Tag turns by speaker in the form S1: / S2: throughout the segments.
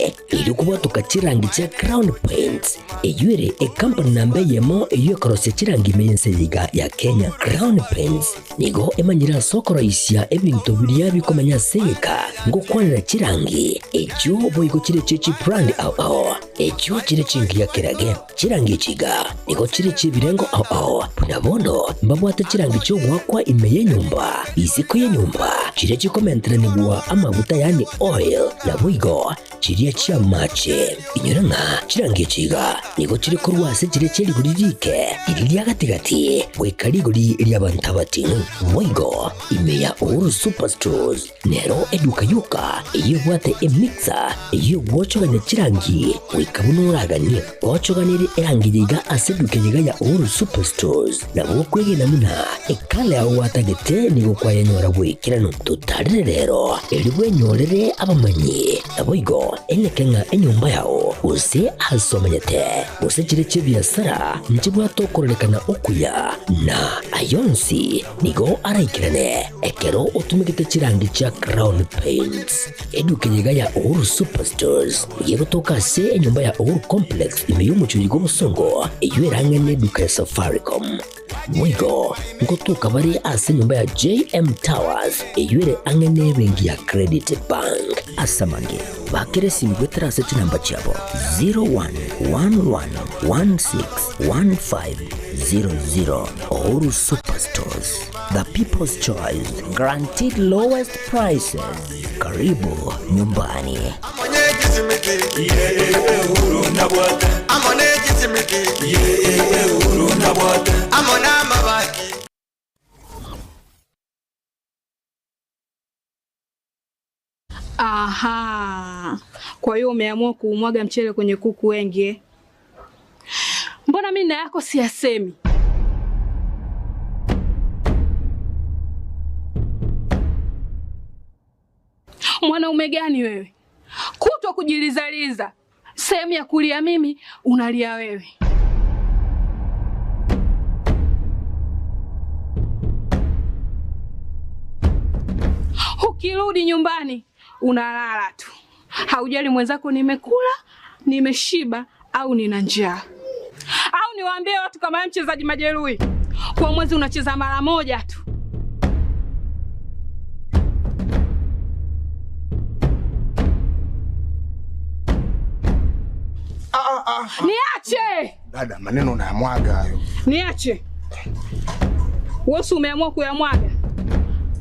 S1: ake erio kobwatoka chirangi chia Crown Paints, eyio ere ekampani namba eyemo eyio ekorosia chirangi ime y'ense eye iga ya Kenya. Crown Paints nigo emanyire ase okoroisia ebinto biria bikomenya ase egeka ngokwanera chirangi echio boigo chire chie chibrand ao ao echio chire chingiya kerage. Chirangi echi iga nigo chire chi'ebirengo ao ao, buna bono mbabwate chirangi chi'ogoakwa ime y'enyomba, isiko y'enyomba, chiria chikomenteranigwa amaguta yaani oil, naboigo chiria chi'amache. Inyora ng'a chirangi echi iga nigo chire korwa ase chiria chie rigori riike, riria ria gati-gati, goika rigori ri'abanto abating'u. Boigo ime ya Uhuru Superstores Nero eduka yoka eyio ebwate emixer eyio egwochogania chirangi goika buna oraganie. Gochoganerie erangi eye iga ase eduka eye iga ya Uhuru Superstores nabo okwegena buna ekala yao gwatagete nigo kwayenyora bw'ekeranu. Totarere rero erio bwenyorere abamanyi naboigo eneke ng'a enyomba yao gose ase omenyete gose chire chi'ebiasara nchibwate okororekana okuya na ayonsi Nigo araikerane ekero otumegete chirangi chia Crown Paints. Eduka eye iga ya Uhuru Superstores nigo egotoka ase enyomba ya Uhuru Complex ime y'omochie bw'obosongo eyio erang'e neduka ya Safaricom. Boigo ngotoka bare ase enyomba ya JM Towers eyio ere ang'e nebenki ya Credit Bank. Ase amange, bakera esimi goetera ase chinamba chiabo 0111161500. Uhuru Superstores, the people's choice, guaranteed lowest prices. Karibu nyumbani.
S2: Aha, kwa hiyo umeamua kuumwaga mchele kwenye kuku wengi eh? Mbona mimi na yako siyasemi? Mwanaume gani wewe, kutwa kujilizaliza, sehemu ya kulia mimi unalia wewe. Ukirudi nyumbani unalala tu, haujali mwenzako nimekula, nimeshiba au nina njaa. Au niwaambie watu kama wewe mchezaji majeruhi, kwa mwezi unacheza mara moja tu. Niache
S3: Dada, maneno unayamwaga hayo.
S2: niache. Wewe umeamua kuyamwaga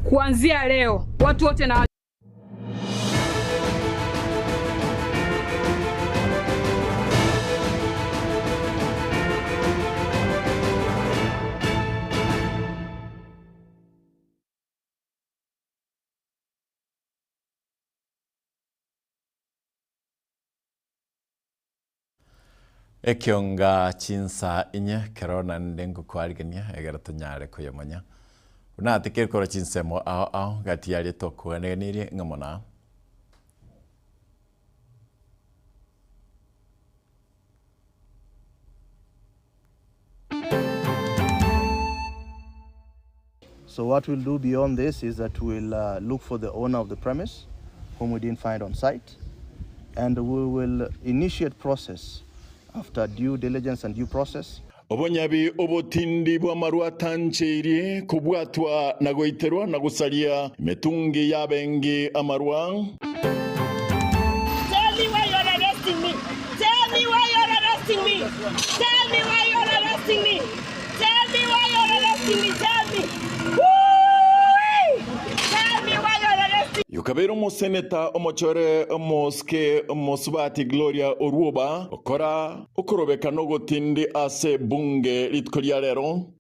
S2: kuanzia leo, watu wote na
S4: Ekionga chinsa inye kero naende ngokwarigania egere tonyare koyomanya. Buna atekire korwa chinsemo ao ao gati yaria tokoganeganirie ng'a mona.
S5: So what we'll do beyond this is that we'll uh, look for the owner of the premise, whom we didn't find on site, and we will initiate process after due diligence and due process.
S6: Obonyabi obotindi bw'amarwa atancheirie kobwatwa na goiterwa na gosaria emetungi y'abengi amarwa.
S7: Tell me why you're arresting me. Tell me why you're arresting me. Tell me why you're arresting me. Tell me why you're arresting me. Tell me. Woo-wee! Tell me why you're arresting
S6: Yokabeire omoseneta omochore omosike omosubati Gloria Orwoba okora okorobeka nogotindi ase ebunge rituko ria rero.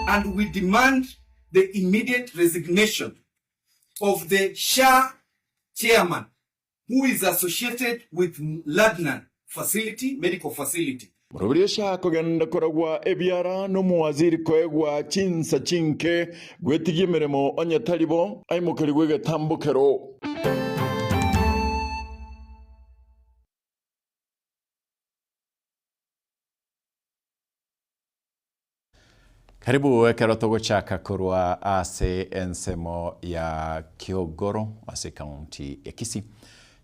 S8: And we demand the immediate resignation of the SHA chairman who is associated with Ladnan facility, medical facility.
S6: Moroberio SHA kogenda koragwa ebiara nomowaziri koegwa chinsa chinke gwetigia emeremo onye tari bo aimokerigwe egetambokero.
S4: Karibu ekero togochaka korwa ase ensemo ya Kiogoro ase ekaunti ya Kisii.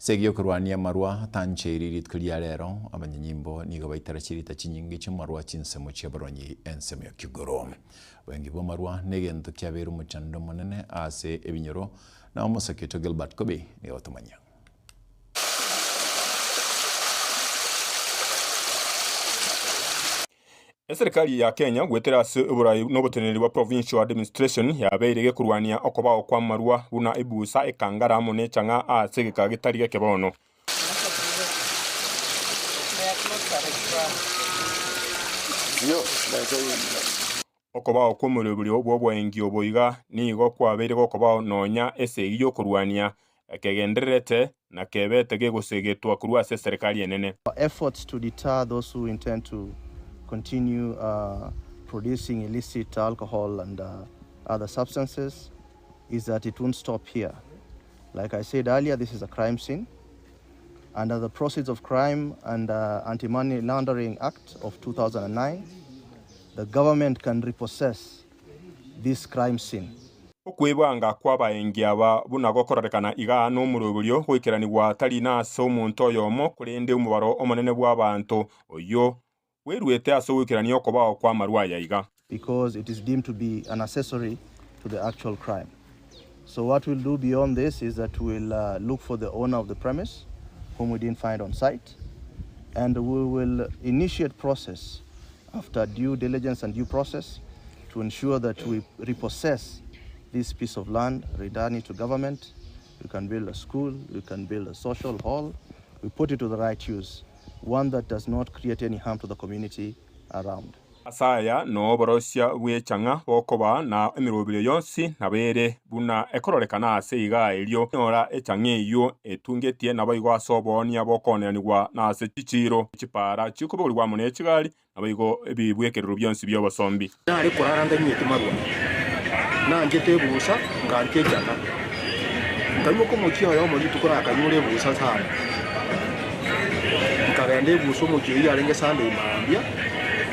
S4: Ase egi'okorwania amarwa tancheiri rituko ria rero, abanyanyimbo nigo baitera chirita chinyinge chi'amarwa chinsemo chi'abaronyi ensemo ya Kigoro. Bwengi bw'amarwa negento kiabeire omochando omonene ase ebinyoro, na omosake oito Gilbert Kobi nigo agotomanyia.
S9: Eserikari ya Kenya goetera ase oborai na oboteneneri bwa Provincial Administration yabeire gekorwania okobao kw'amarwa buna ebusa, ekangara amo nechang'a ase egeka getari geke bono. Okobao kw'omoroberio bw'oboengi obo iga nigo kwabeire gokobao nonya esegi y'okorwania kegendererete na kebete gegosegetwa korwa ase eserekari enene.
S5: Our efforts to deter those who intend to continue producing illicit alcohol and other substances is that it won't stop here. Like I said earlier, this is a crime scene. Under the Proceeds of Crime and Anti-Money Laundering Act of 2009, the government can repossess this crime scene.
S9: Okwebanga kw'abaengi aba buna gokororekana iga nomoroberio goikeranigwa tari nase omonto oyomo, korende omobaro omonene bw'abanto, oyio bweruete ase ogoikerania okobao kw'amarwa aya iga.
S5: Because it is deemed to be an accessory to the actual crime. So what we'll do beyond this is that we'll look for the owner of the premise, whom we didn't find on site, and we will initiate process after due diligence and due process to ensure that we repossess this piece of land, return it to government. We can build a school, we can build a social hall, we put it to the right use, one that does not create any harm to the community around.
S9: Ase aya noo oborosia bw'echang'a bokoba, na emeroberio yonsi nabo ere buna ekororekana aase iga erio nyora echang'a eyio etungetie naboigo ase oboonia bokooneanigwa na ase chichiiro, chipaara chikobogorigwa amo ne chigari, naboigo ebibwekerero bionsi bi'obosombi.
S3: Nare korara ntanyweti marwa, nanchete ebusa, ngancha echang'a. Nkaimoka omochie oyomo rituko nakanyora ebusa sana. Nkagenda ebusa omochie oyio yarenge Sunday mambia,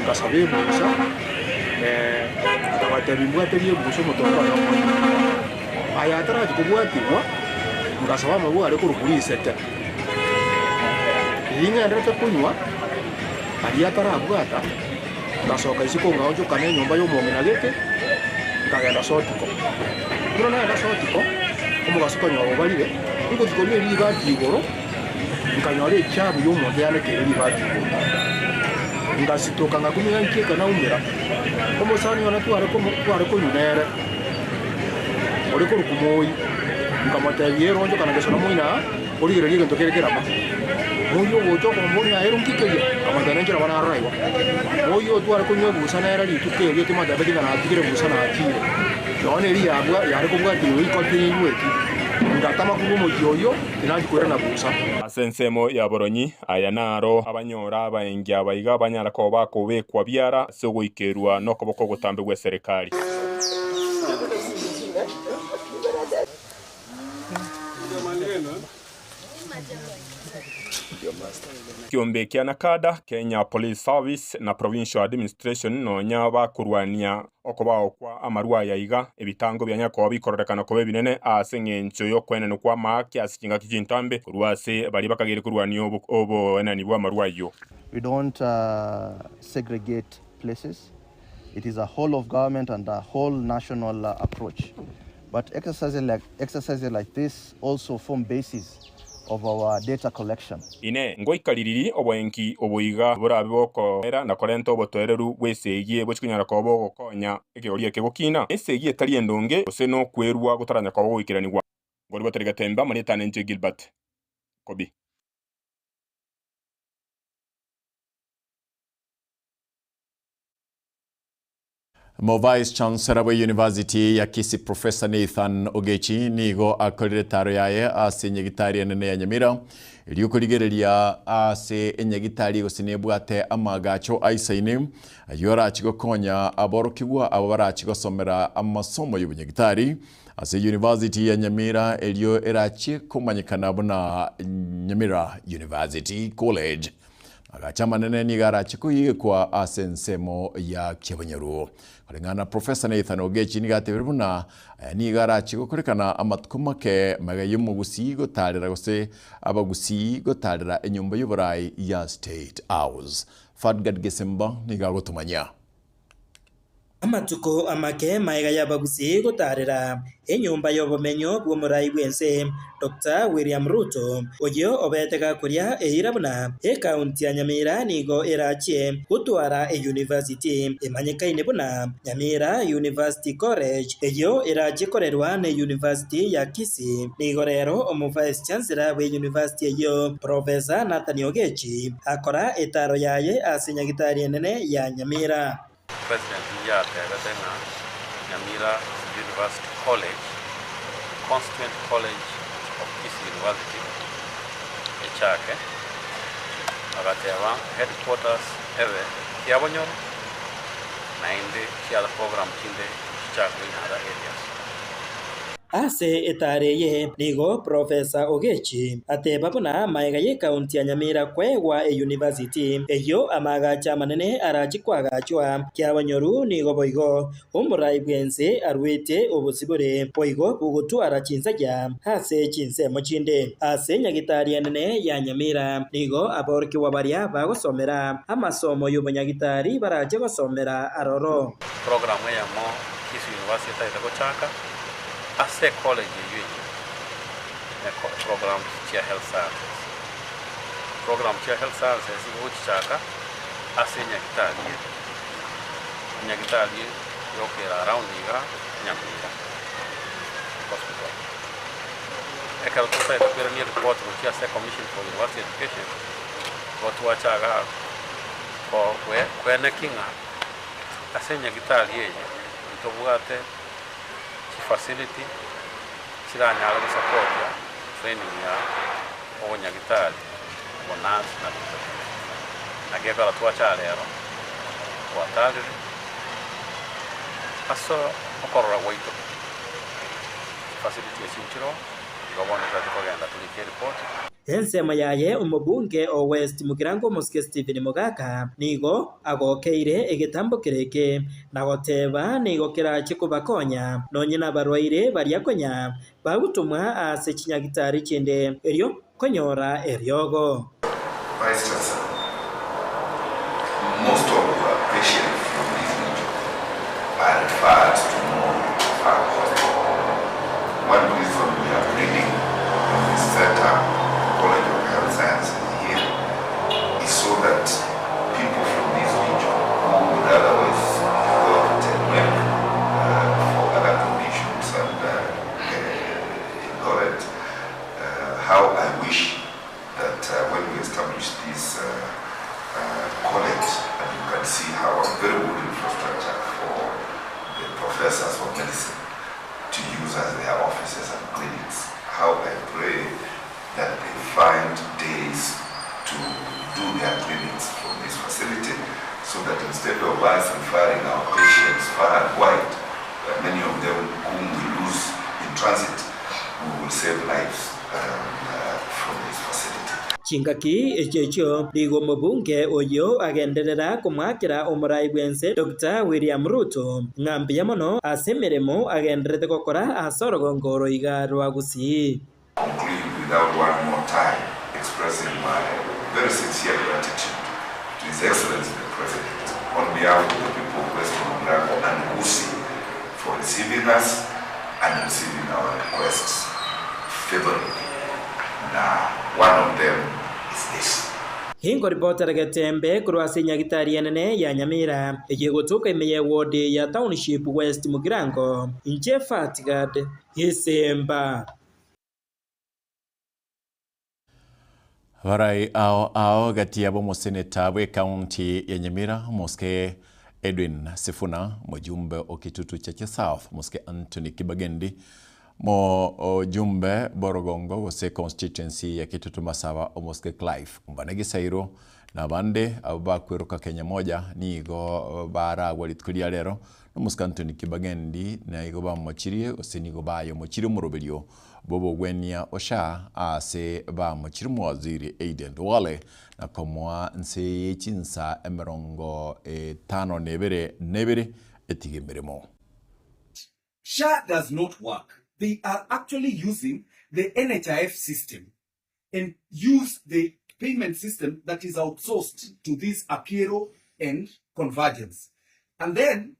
S3: nkasaba ebusa, nkabatebia mbwaterie ebusa omotongo oye omonene. Aya atarachia kobwatigwa, nkasaba amarwa are korokwa risete. Riria ng'enderete konywa, aria atarabwata, ngasoka isiko ngaonchoka na enyomba y'omong'ina gete, nkagenda Sotiko. Ekero nagenda Sotiko, omogaso okonyora obarire, ngochia korua eribati igoro, nkanyora echabu y'omonto yanekeire ribati igoro. Ngasitoka ngakumia nkieka naumera, omosani one tware komo tware konywa nere, ore korokwa Moi, nkamotebia ere onchoka na gesona moino aa, origererie egento kere kerama. Moi ogocha okomboria ng'a ere nki keria, nkamotebia nenche nabo narora igo. Moi oyo tware konywa ebusa nere rituko erio timotebeti ng'a natigire ebusa nachire. Nonya eria yabwa yare kobwatia igo iko tinyweti. Ngatama korwa omochie oyio, tinanchi koirana busa.
S9: Ase ensemo ya boronyi, aya naro abanyora abaengi aba iga banyara koba bakobekwa biara ase ogoikerwa nokoboko ogotambe gw'eserekari. Ekiombe kia Nakada, Kenya Police Service na Provincial Administration nonya bakorwania okobao kwa amarwa aya iga, ebitango bianya koba bikororekana koba ebinene ase eng'encho y'okoenanwa kw'amaaki ase chingaki chintambe korwa ase baria bakageire korwania oboenani bw'amarwa ayio.
S5: We don't segregate places, it is a whole of government and a whole national approach but exercises like, exercises like this also form basis of our data collection.
S9: Inee! Ngoika ririri oboenki obo iga borabe bokoera na korenta obotoereru bw'esegi bochikonyara koba bogokonya ekegori eke gokina? Esegi etari endonge, gose nokwerua gotaranya koba goikeranigwa. Ngori botari getembe amarieta ane inche Gilbert Kobi.
S4: Mo Vice Chancellor bwe University ya Kisii Professor Nathan Ogechi nigo akorire etaro yaye ase enyagitari enene ya Nyamira erio korigereria ase enyagitari gose nebwate amaagacho aisaine ayio arachi gokonya aborokigwa abo barachi gosomera amasomo y'obonyagitari ase University ya Nyamira erio erachie komanyekana buna Nyamira University College. Agacha amanene nigo arache koigekwa ase ensemo ya kiabanyaruo. Koreng'ana na Professor Nathan Ogechi nigo atebire buna aya nigo arache gokorekana amatuko make magega y'omogusii gotarera gose abagusii gotarera enyomba y'oborai ya State House. Fadgard Gesemba nigo agotomanyia.
S10: Amatuko amake magega y'abagusii gotaarera enyomba y'obomenyo bw'omorai bw'ense, Doctor William Ruto, oyio obete gakoria eira buna ekaunti ya Nyamira nigo erachie gotwara eyunivasiti emanyekaine buna Nyamira University College eyio erachie korerwa n'eyunivasiti ya Kisii. Nigo rero omo-vice chancellor bw'eyunivasiti eyio, Professor Nathan Ogechi, akora etaaro yaye ase nyagitari enene ya Nyamira.
S11: President nigo atebete ng'a Nyamira University College, Constituent College of Kisii University, echake, agateba headquarters ebe Kiabonyoro naende chiother program chinde chichakwe in other areas.
S10: Ase etaara eye nigo Professor Ogechi ateba buna maega y'ekaunti ya Nyamira kwegwa eyunivasiti eyio amaagacho amanene arachie koagachwa kiabanyoru nigo boigo omorai bw'ense arwete obosibore boigo bogotwara chinsagia ase chinsemo chinde. Ase nyagitari enene ya Nyamira nigo aborokigwa baria bagosomera amasomo y'obonyagitari barache gosomera aroro.
S11: Program eyemo Kisii University etagete gochaka ase ecollege eyio enyia ne programs chia health sciences. Program chia health sciences igo ogochichaka ase enyagitari ere, enyagitari yokera around iga Nyamira hospital. Ekero totagete koirania eripoti gochia ase ecommission for university education, igo twacha igaa koenekia ng'a ase enyagitari eye ntobwate chifacility chiranyare gosapotia training ya obonyagitari, obonurse na binto binde. Naki ekero twacha rero twatarire ase okorora gwaito chifacility echi nchiroo, igo bono totagete kogenda torike eripoti.
S10: Ensemo yaye omobunge o West Mugirango Omosike Stephen Mogaka nigo agokeire egetambokero eke na goteba nigo kerache kobakonya nonye nabarwaire baria konya bagotomwa ase chinyagitari chinde erio konyora eriogo.
S12: Vice Chancellor, most of the patients from this region are referred to more far hospital. One reason we are bringing this set up College of Health Sciences here is so that people from this region who would otherwise go to Tenwek for other conditions and Eldoret, how I wish that when we establish this college, and you can see how a very good infrastructure for the professors of medicine to use as their offices and clinics, how I pray that they find days to do their clinics from this facility, so that instead of us referring our patients far and wide, many of them whom we lose in transit, we will save lives from this facility.
S10: Chingaki echio echio nigo omobunge oyio agenderera komoakera omorai bw'ense Doctor William Ruto ng'a mbuya mono ase emeremo agendererete gokora ase orogongo oro iga rwa Gusii.
S12: Conclude without one more time expressing my very sincere gratitude to His Excellency the President on behalf of the people of Western Mugirango and Gusii for receiving us and receiving our requests favorably. Na one of them is this.
S10: Inkoripotera Getembe korwa ase enyagitari enene ya Nyamira, eyio egotoka ime y'eward ya Township West Mugirango, inche Fatgad Gisimba.
S4: Abarai ao ao gati yabo omoseneta bw'ecounty ya Nyamira Omosike Edwin Sifuna, omojumbe o Kitutu Chache South Omosike Anthony Kibagendi, Mojumbe bw'orogongo gose constituency ya Kitutu Masaba Omosike Clive Ombane Gisairo. Na abande abwo bakweroka Kenya Moja nigo baragwa rituko ria rero nomosike Anthony Kibagendi na igo bamochirie gose nigo bayomochirie omoroberio bw'obogwenia o SHA ase bamochirie omowaziri Aden Duale na komoa nse ye chinsa 52 na ibere etige emeremo.
S8: SHA does not work, they are actually using the NHIF system and use the payment system that is outsourced to this Apiero and Convergence. And then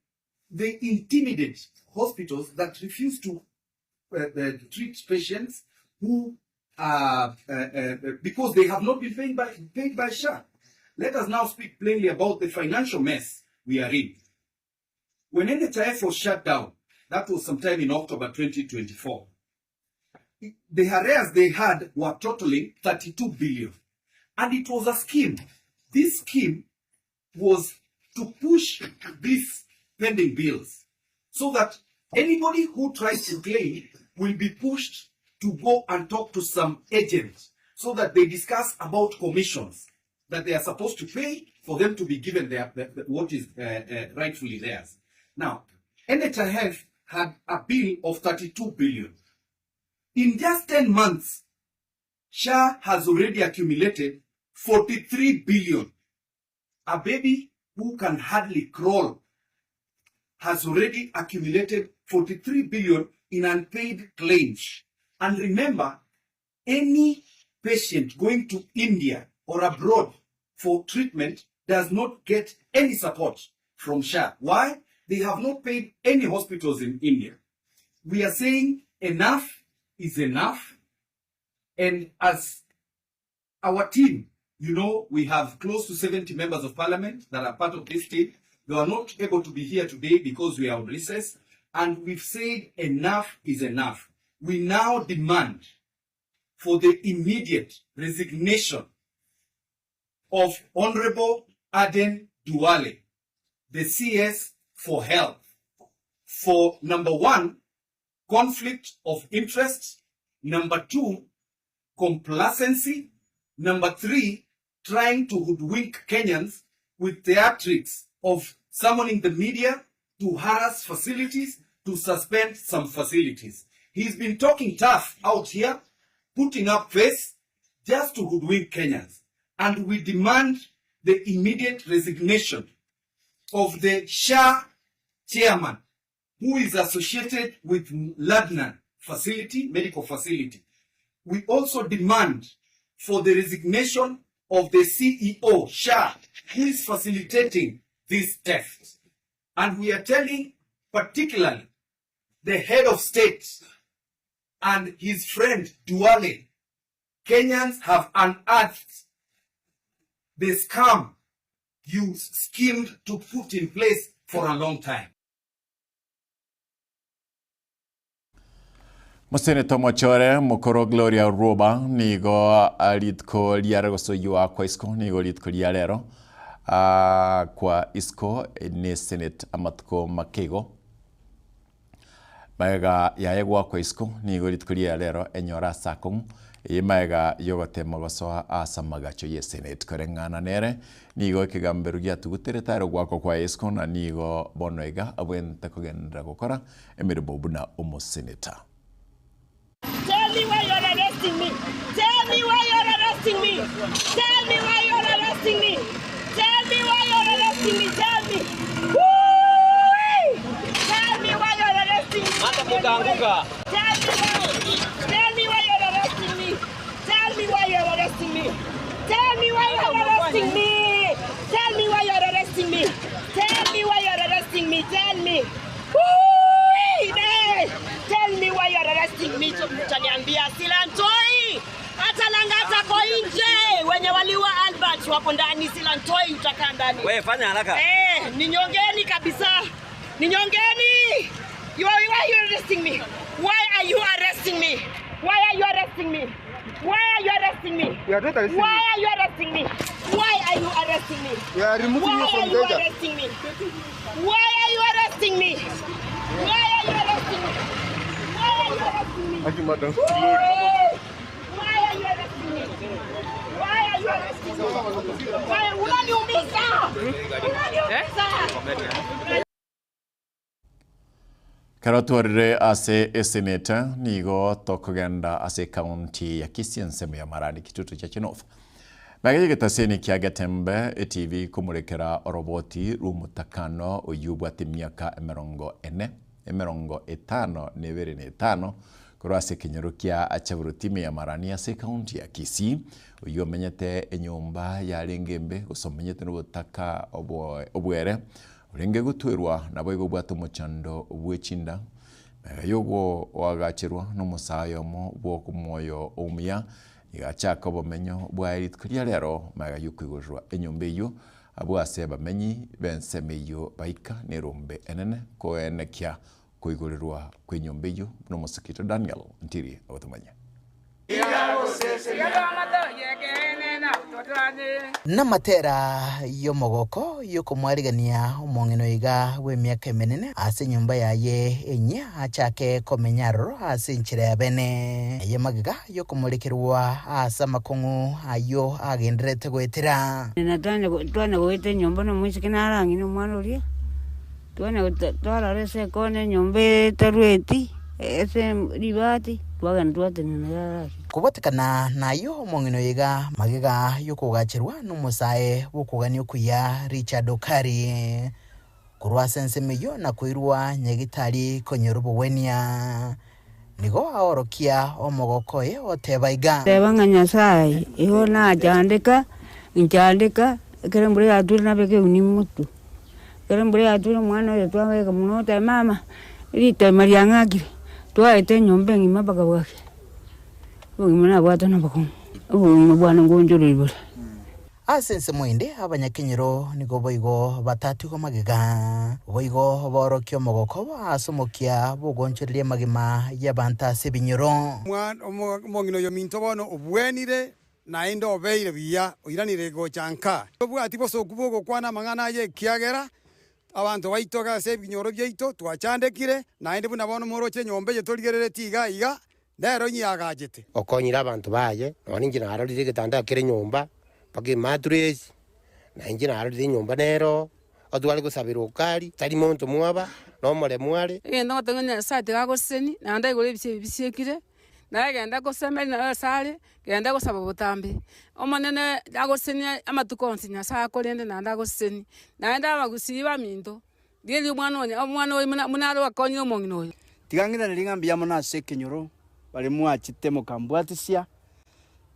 S8: they intimidate hospitals that refuse to uh, uh, treat patients who are, uh, uh, because they have not been paid by, paid by SHA. Let us now speak plainly about the financial mess we are in. When NHIF was shut down, that was sometime in October 2024, the arrears they had were totaling 32 billion. And it was a scheme. This scheme was to push these pending bills so that anybody who tries to claim will be pushed to go and talk to some agent so that they discuss about commissions that they are supposed to pay for them to be given their, their, what is uh, uh, rightfully theirs. Now, NHIF had a bill of 32 billion. In just 10 months, SHA has already accumulated 43 billion. A baby who can hardly crawl has already accumulated 43 billion in unpaid claims. And remember, any patient going to India or abroad for treatment does not get any support from SHA. Why? They have not paid any hospitals in India. We are saying enough is enough. And as our team, you know, we have close to 70 members of parliament that are part of this team. They are not able to be here today because we are on recess. And we've said enough is enough. We now demand for the immediate resignation of Honorable Aden Duale, the CS for Health, for number one, conflict of interest, number two, complacency, number three, trying to hoodwink Kenyans with theatrics of summoning the media to harass facilities, to suspend some facilities. He's been talking tough out here, putting up face just to hoodwink Kenyans. And we demand the immediate resignation of the SHA chairman, who is associated with Ladnan facility, medical facility. We also demand for the resignation of the CEO, SHA, who is facilitating this theft. And we are telling particularly the head of state and his friend Duale, Kenyans have unearthed the scam you schemed to put in place for a long time.
S4: Moseneta omochore mokoro Gloria Orwoba nigo rituko riare gosoywa kwa isiko nigo rituko ria rero kwa isiko ne senate amatuko makeigo Magega yaye goakwa isiko nigo rituko riaye rero enyore ase akong'u, eye magega y'ogotema gosoa ase amagacho y'eseneti. Koreng'ana nere, nigo ekegambero giatuguterete are ogoakwa kwaye isiko na nigo bono iga abwenerete kogenderera gokora emeremo buna omoseneta.
S7: Tell me why you're arresting me. Tell me why you're arresting me. Tell me why you're arresting me. Tell me why you're arresting me. Tell me. Woo! Tell me why you're arresting me.
S13: Hata mtaanguka.
S7: Tell me why. Tell me why you're arresting me. Tell me why you're arresting me. Tell me why you're arresting me. Tell me why you're arresting me. Tell me why you're arresting me. Tell me. Woo! Tell me why you're arresting me. Mtaniambia Silantoi. Hata Lang'ata ko nje. Wenye waliua Albert wako ndani. Silantoi utakaa ndani.
S13: Wewe fanya haraka.
S7: Eh, ninyongeni kabisa. Ninyongeni. You are, why are you arresting me? Why are you arresting me? Why are you arresting me? Why are you arresting me?
S3: We are not arresting
S7: Why
S3: you.
S7: are you arresting me? Why are you arresting me?
S3: We are removing
S7: Why
S3: you from
S7: are you
S3: danger.
S7: arresting me? Why are you arresting me? Why are you arresting me? Why are you arresting me?
S3: Thank you, madam.
S7: Why are you arresting me? Why are you you arresting me? Why unaniumiza? Unaniumiza.
S4: Ekero twarire ase eseneta, nigo tokogenda ase ekaunti ya Kisii ensemo ya Marani Kitutu Chache North. Magega y'egetaseni kia Getembe etibi komorekera oroboti rw'omotakano oyio obwate emiaka emerongo ene, emerongo etano na ebere na etano korwa ase ekenyoro kia Chaburuti ime ya Marani ase ekaunti ya Kisii, oyio omenyete enyomba yarenge embe gose omenyete nobotaka obwere Orenge gotwerwa naboigo obwate omochando bwe chinda, magega y'ogoagacherwa nomosae oyomo bw'omoyo omuya, nigo achaka obomenyo bwaye rituko ria rero magega y'okoigorerwa enyomba eyio, abwo ase abamenyi b'ensemo eyio baika nerombe enene koenekia koigorerwa kw'enyomba eyio, buna omosike Daniel Ntiri agotomanyia.
S13: Namatera y'omogoko y'okomwarigania omong'ina oiga bw'emiaka emenene ase enyomba yaye enyia achake komenya aroro ase enchera ya bene, eye magega y'okomorekerwa ase amakong'u ayio agendererete goetera.
S14: Na twana goeta enyomba na omoiseke narang'ina omwana oria. Twarora ase ekona enyomba etarweti ase ribati, twagenda twatenena yarasi.
S13: Kobwatekana nayio omong'ina oyo iga magega y'okogacherwa nomosae bw'okogania okuya Richard Okari korwa ase ensemo eyio na koirwa nyagitari konyora obogwenia. Nigo aorokia omogoko oye oteba iga.
S14: Teba ng'a Nyasae igo nachandeka, inchandeka, ekero embura yature nabeke eunia motwe. Ekero embura yature omwana oyo twabeka mono oteba mama, ritema riang'akire, twaete enyomba engima mpaka bwakia, obogima nabwate nobokong'u, obogima bwane ngonchoreri bore.
S13: Ase ensemo ende abanyakenyoro nigo boigo batatigwa magega, boigo baorokia omogoko obo ase omokia bw'ogoonchoreria amagima y'abanto ase ebinyoro.
S15: Omong'ina oyo ominto bono obwenire, naende obeire buya, oiranire gocha nka. Tobwati bosooku bw'ogokwana amang'ana aya, ekiagera abanto baito ase ebinyoro biaito twachandekire, naende buna bono moroche enyomba eye torigereretie iga iga, nero nyiagachete.
S16: Okonyire abanto baye, nonya ninche narorire egetanda kere nyomba, mpaka ematuresi, na inche narorire enyomba nero, otware gosabera okari, tari monto mwaba, na omoremu are.
S2: Egento ngoteba ng'a Nyasaye tiga agosesenie, naende aigore ebisio ebi bisiekire, naye genda gosemeria naye ase are, genda gosaba botambe. Omonene agosesenie amatuko onsi Nyasaye akorende naende agosesenie. Naende abagusii baminto, rigereria omwana onya omwana oyo buna buna are ogakonyire omong'ina oyo.
S17: Tiga ng'iranerie ng'a mbuya mono ase ekenyoro baria mwachete mokambwatisia,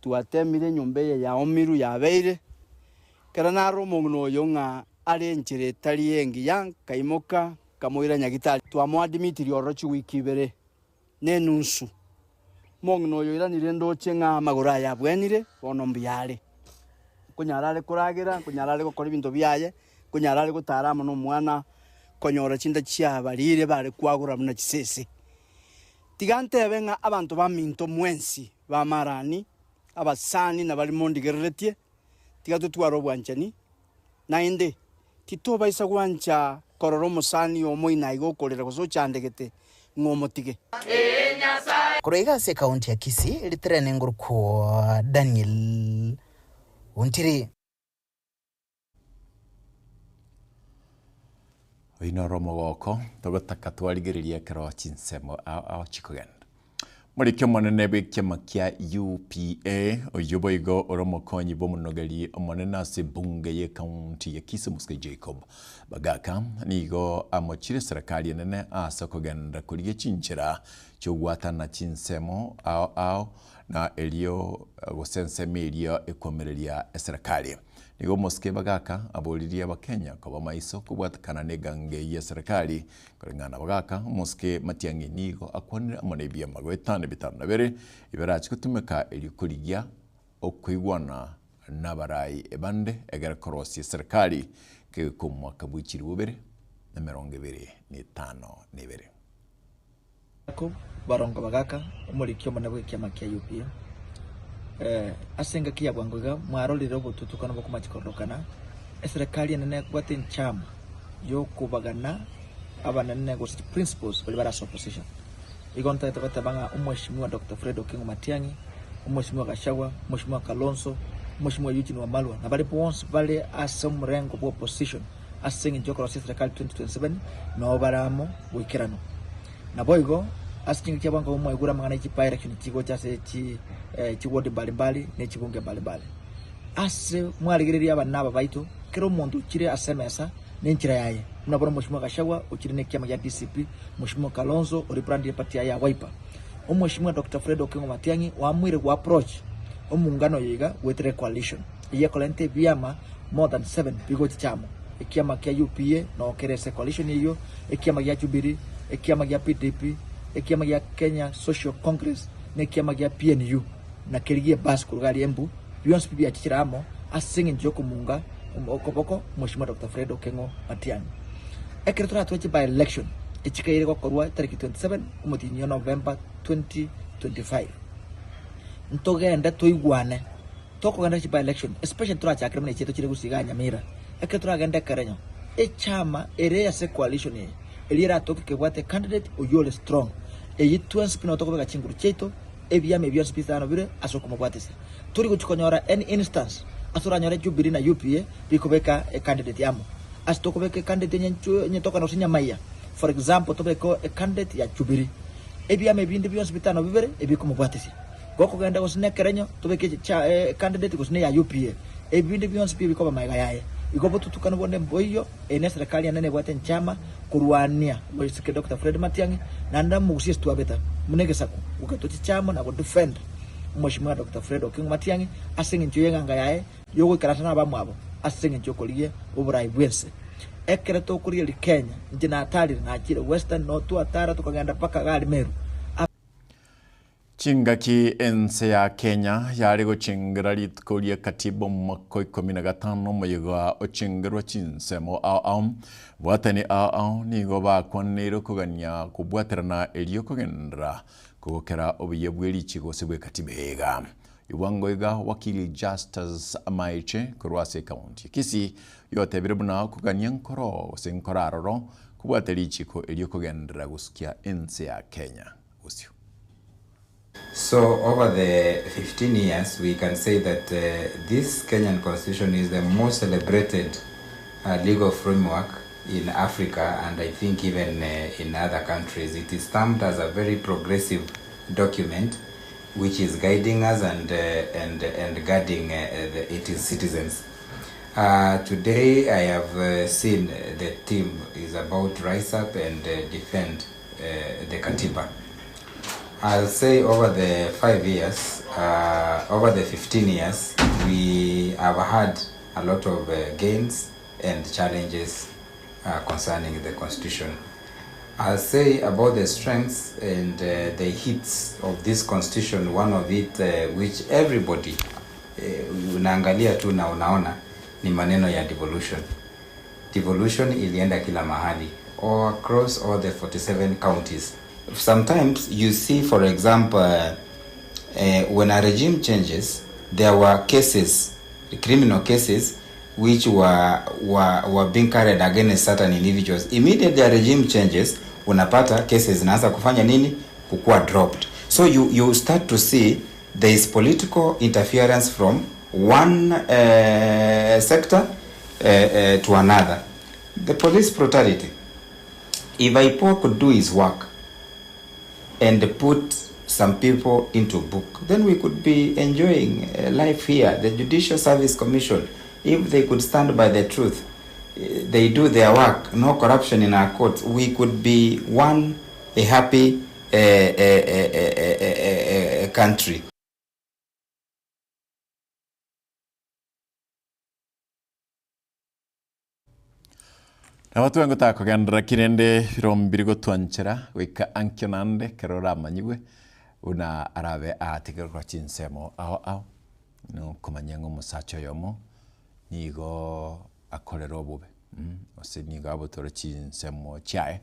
S17: twatemire enyomba eye yaomirwe yabeire, ekero nare omong'ina oyo ng'a are enchera etari engiya, nkaimoka nkamoira nyagitari, twamoadimitirie ororo chiwiki ibere na enusu. Omong'ina oyo oiranire ndoche ng'a amagoro aye abwenire, bono mbuya are. Nkonyara are koragera, nkonyara are gokora ebinto biaye, nkonyara are gotara amo nomwana, konyora chinda chiabarire bare kwagura buna chisese. Tiga ntebe ng'a abanto baminto mwensi b'amarani, abasani na baria mondigereretie, tiga totware obwanchani, naende titobaisa gwancha korora omosani omoina aiga okorera gose ochandegete ng'a omotige.
S13: Korwa iga ase ekaunti ya Kisii, riterene ngorokwo Daniel Ontiri.
S4: Oyio noro omogoko togotaka twarigereria ekero chinsemo ao ao chikogenda. Moriki omonene bw'ekiama kia UPA oyio boigo ore omokonyi bw'omonogeri omonene ase ebunge y'ecounty ya Kisii Mosike Jacob Bagaka nigo amochire eserekari enene ase okogenda korigia chinchera chi'ogwatana chinsemo ao ao na erio gose ensemo eria ekoamereria eserekari. Nigo omosike Bagaka aboririe abakenya koba maiso kobwatekana negange y'eserekari Koreng'ana na Bagaka, omosike Matiang'i nigo akwanire amo nebiama goetana ebitano na bibere ebirache gotumeka erio korigia okoigwana nabarai bande egere korosia eserekari kegoika omwaka bwe chilifu ibere na emerongo ebere na etano na ebere.
S18: Jacob Barongo Bagaka, omoriki omonene bw'ekiama kia UPA, Ase engaki ya bwango iga mwarorire obotutukano bokomachi kororokana, eserekari enene ekobwata enchama yokobagana abanene gose chiprinciples baria bare ase opposition. Igo ntagete goteba ng'a omweshimiwa Doctor Fred Okengo Matiang'i, omweshimiwa Gachagua, omweshimiwa Kalonzo, Omweshimiwa Eugene Wamalwa na baria bonsi bare ase omorengo bwa opposition ase eng'encho y'okorosia eserekari 2027 noo bare amo goikeranu. Naboigo ase chingaki chia bwango mwaigure amang'ana ye chiby-election chigocha ase chi chiward mbalimbali ne chibunge mbalimbali. Ase mwarigereria abana aba baito, kera omonto ochire ase emesa nenchera yaye, buna bono Mweshimiwa Gachagua ochire nekiama gia DCP, Mweshimiwa Kalonzo orebrandire eparty yaye ya Wiper. Omweshimiwa Doctor Fred Okengo Matiang'i oamuire go approach omongano oyo iga goetera ecoalition eyio ekorenta ebiama more than seven bigochicha amo, ekiama kia UPA noo kere ase ecoalition eyio, ekiama gia Jubilee, ekiama gia PDP, ekiama gia Kenya Social Congress na ekiama gia PNU na keria gie bus korwa aria Embu, bionsi pi biachichire amo ase eng'encho yokomunga okoboko Mweshimiwa Doctor Fred Okengo Matiang'i. Ekero toratware chi by election echikaire gokorwa tariki 27 omotienyi o November 2025 ntogende toigwane tokogenda chi by election especially torachakere buna echiaito chire gusii igaa Nyamira ekero toragende ekerenyo echama ere ase coalition eye eria eratoke kebwate ecandidate oyio ore strong eyio twensi pi nabo tokobeka chinguru chiaito ebiama ebio bionsi bitano bire ase okomobwatisia. Tori gochia konyora any instance ase oranyore Jubilee na UPA bikobeka ecandidate amo. Ase tokobeka ecandidate enye nchu enye tokana gose nyamaiya for example tobeke ecandidate ya Jubilee. Ebiama ebinde bionsi bitano bibere ebikomobwatisia. Gokogenda gose na ekerenyo tobeke cha ecandidate gose neya UPA. Ebinde bionsi pi bikoba magega yaye. Igo obotutukanu bonde mboiyo eye neserekari enene ebwate enchama korwania omoiseke Doctor Fred Matiang'i naende omogusie ase twabeta buna egesaku goika tochiche amo na godefend Omweshimiwa Doctor Fred Okengo Matiang'i ase eng'encho y'eng'anga yaye y'ogoikaransa nabamwabo ase eng'encho y'okorigia oborai bw'ense. Ekero tokorigereria Kenya, inche natarire nachire Western no twatara tokagenda mpaka gari Meru.
S4: Chingaki ense ya Kenya yare gochengera rituko ria katiba omwaka o 15 omoyega ochengerwa chinsemo ao ao. Bwatani ao ao nigo bakwaneire okogania kobwaterana erio kogenderera kogokera obuya bwe richigo gose bwe katiba iga. Bwango iga Wakili Justus Maiche korwa ase ekaunti ya Kisii yotebire buna okogania nkoro gose nkoro aroro kobwate richiko erio kogenderera gosukia ense ya Kenya bosio.
S19: So over the 15 years we can say that uh, this Kenyan constitution is the most celebrated uh, legal framework in Africa and I think even uh, in other countries. It is termed as a very progressive document which is guiding us and, uh, and, and guarding uh, the, its citizens. Uh, today I have uh, seen the team is about to rise up and uh, defend uh, the Katiba. I'll say over the five years, uh, over the 15 years, we have had a lot of uh, gains and challenges uh, concerning the constitution. I'll say about the strengths and uh, the hits of this constitution, one of it uh, which everybody uh, unaangalia tu na unaona ni maneno ya devolution. Devolution ilienda kila mahali all across all the 47 counties. Sometimes you see, for example, uh, uh, when a regime changes, there were cases, criminal cases, which were, were, were being carried against certain individuals. Immediately a regime changes, unapata cases zinaanza kufanya nini? Kukua dropped. So you, you start to see there is political interference from one uh, sector uh, uh, to another. The police brutality. If IPOA could do his work and put some people into book, then we could be enjoying uh, life here. The Judicial Service Commission, if they could stand by the truth, eh, they do their work, no corruption in our courts, we could be one a happy uh, uh, uh, uh, uh, uh, country.
S4: Nabo twengotaa kogenderera ki rende birombe biri gotwanchera goika ankio naende ekero oramanyigwe buna arabe aategererwa chinsemo ao ao, nokomanya ng'a omosacha oyomo nigo akorera obobe gose nigo abotore chinsemo chiaye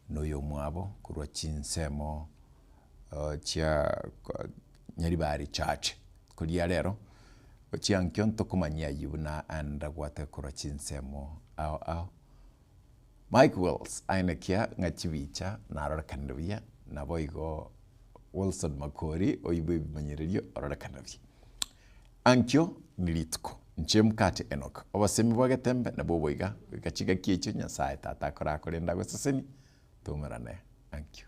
S4: na oyomwabo korwa chinsemo chia Nyaribari Church. Koria rero, gochia ankio ntokomanyia ayio buna aenda gwateka korwa chinsemo ao ao. Mike Wells aenekia ng'a chibicha narorekanire buya, naboigo Wilson Makori oyio bw'ebimanyererio ororekane buya. Ankio. Nirituko. Inche Mokate Enock, obosemi bwa getembe nabwo oboiga, goika chingaki echio Nyasae Tata akorakorende agosesenie, toumerane. Ankio.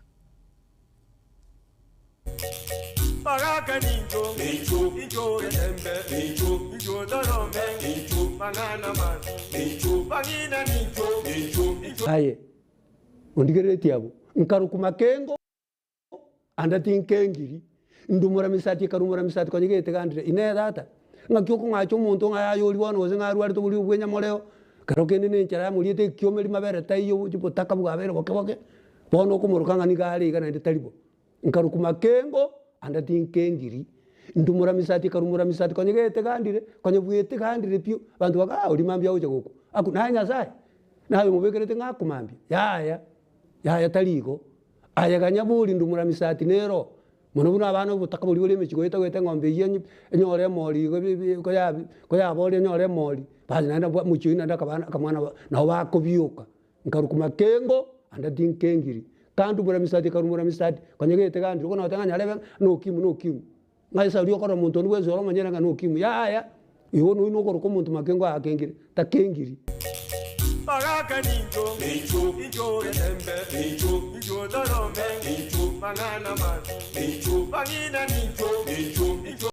S20: Bagaka nincho, incho getembe, incho torome, mang'ana mabi, bang'ina nincho, incho.
S21: Aye ondigereretie abwo, nkarokwa makengo. Ande tinkengiri, ndumora misati ekarumora misati konya getegandire, Inee tata, ng'aki okong'acha omonto ng'a aye oria bono gose ng'a arwarete oborwaire bwa enyamoreo? Kero kende na enchara yamoriete ekiomeri mabere taiyo botaka bwabeire boke boke, bono okomoroka ng'a nigo are iga naende tari bo. Nkarokwa makengo, ande tinkengiri, ndumora misati ekarumora misati konya getegandire, konya bwetegandire pi, abanto baka ah oria mambia agocha gokwa, aku naye Nyasaye, naye omobekerete ng'a akomambia, yaya, yaya tari igo. Aye ganya bori ndumura misati nero, mono buna abana obotaka boria bore emechie goeta goeta eng'ombe eyio enye enyore emori igo bi bi koyabi koyaboria enyore emori, basi naende abwo mochie oyio naende akabana akamwana ba nabo bakobioka. Nkarokwa makengo, ande tinkengiri, kandumora misati ekarumora misati, konya getegandire bono goteba ng'a nyarebe na ukimwi na ukimwi. Ng'a ase aria okorora omonto onde bwensi ore omonyene ng'a na ukimwi yaya, igo nonya nokoroka omonto makengo akengire, takengiri.
S20: Bagaka nincho, incho getembe, incho torome, mang'ana mabi, bang'ina nincho, incho.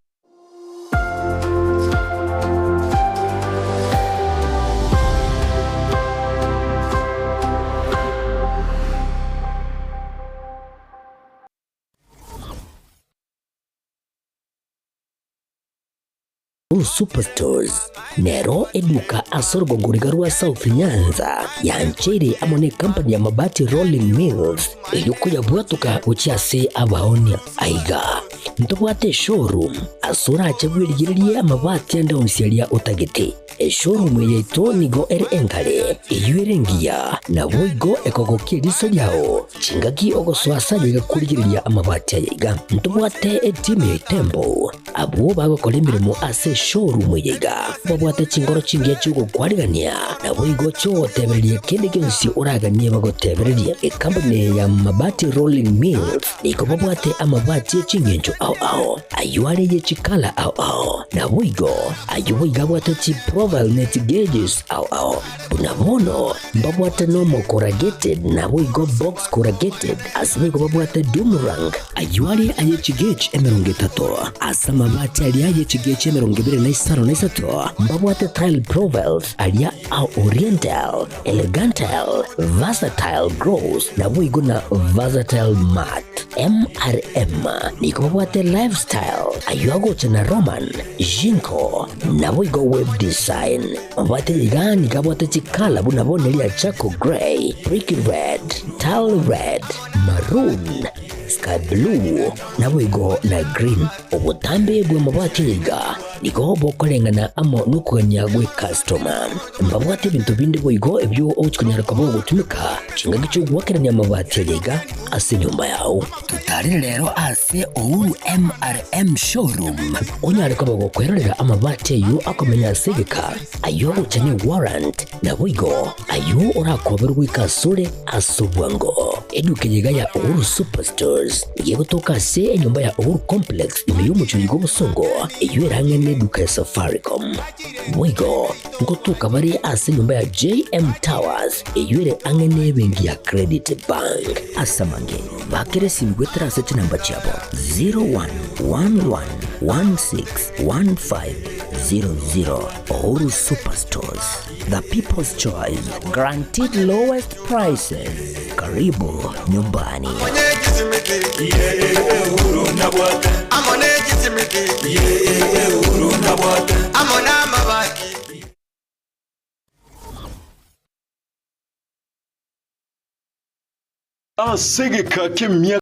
S1: Superstores nero eduka ase orogongo riga rwa South Nyanza yancheire amo ne company ya Mabati Rolling Mills eyio koyabwatoka gochia ase abaonia. Aiga ntobwate eshowroom ase orache bwerigererie amabati ande onsi aria otagete. Eshowroom eye yaito nigo ere engare, eyio ere engiya, naboigo ekogokia eriso riao chingaki ogosoa ase ayaiga korigereria amabati ayaiga. Ntobwate etimu ya Itembo Abwo bagokora emeremo ase eshowroom eye iga babwate chinkoro chingiya chi'ogokwarigania, naboigo chi'ogotebereria kende gionsi oraganie bagotebererie. Ekampuni eye ya Mabati Rolling Mills nigo babwate amabati e chingencho ao ao, ayio are ye chikala ao ao, naboigo ayio boigo abwate chiprofile ne chigeges ao ao. Buna bono mbabwate normal corrugated naboigo box corrugated, ase boigo babwate doomerang, ayio are aye chigauge 30, ase amabati aria aye chigauge 23 mbabwate tile profiles aria a oriental, elegantal, versatile gloss naboigo na versatile matte. MRM nigo babwate lifestyle, ayio agocha na Roman, Jinko, naboigo web design. Mabwate iga nigo abwate chikala buna bono eria charcoal grey, brick red, tile red, maroon, sky blue, naboigo na green. Obotambe bw'amabati aya iga nigo bokoreng'ana amo nokogania gw'ecustoma. Mbabwate ebinto binde boigo ebio ogochia konyara koba ogotumeka chingaki chi'ogoakerania amabati aya iga ase enyomba yao. Totarere rero ase Uhuru MRM Showroom onyare koba gokwerorera amabati ayio akomenya ase egeka, ayio agocha ne warrant, naboigo ayio orakoberwe goika asore ase obwango. Eduka eye iga ya Uhuru Superstores nigo egotoka ase enyomba ya Uhuru Complex ime y'omochie oyo bw'obosongo eyio ere ang'e neduka ya Safaricom. Boigo ngotoka bare ase enyomba ya JM Towers eyio ere ang'e nebenki ya Credit Bank. Ase amange, bakera esimi goetera ase chinamba chiabo 0111161500. Uhuru Superstores, the people's choice, guaranteed lowest prices. Karibu nyumbani.
S6: Ase egeka ki'emiaka.